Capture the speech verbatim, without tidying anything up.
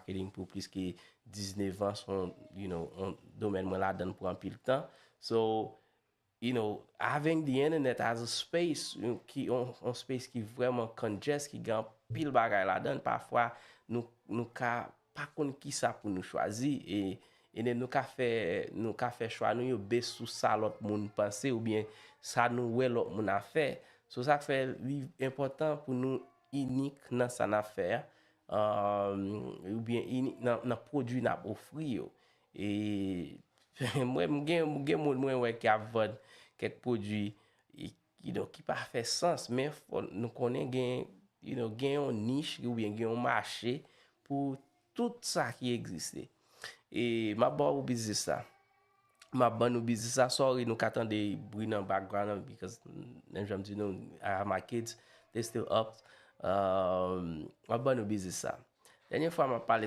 marketing pou plis ke diznèf an, se yon, you know, yon domèn mwen ladan l pou anpil tan. So, you know, having the internet as a space, yon, ki, yon, yon space ki vrèman congest, ki gen anpil bagay ladan l, pafwa nou, nou ka pa konn kisa pou nou chwazi, e, e nou ka fè, nou ka fè chwa nou yo base sou sa lòt moun panse oubyen sa nou wè lòt moun ap fè. So, sa k fè li enpòtan pou nou inik nan sa n ap fè a, um, oubyen inik nan, nan pwodui n ap ofri yo. E mwen, m gen, m gen moun mwen wè ki ap vann kèk pwodui, e, you know, ki pa fè sans, men fò nou konnen gen, you know, gen yon nich oubyen gen yon mache pou tout sa ki egziste. E m ap ba w biznis la. M ap ban nou biznis la. Sorry, nou ka tande bri nan background nan, because, menm jan m di nou, I have my kids, they still up. Um, m ap ban nou biznis la. Dènye fwa m ap pale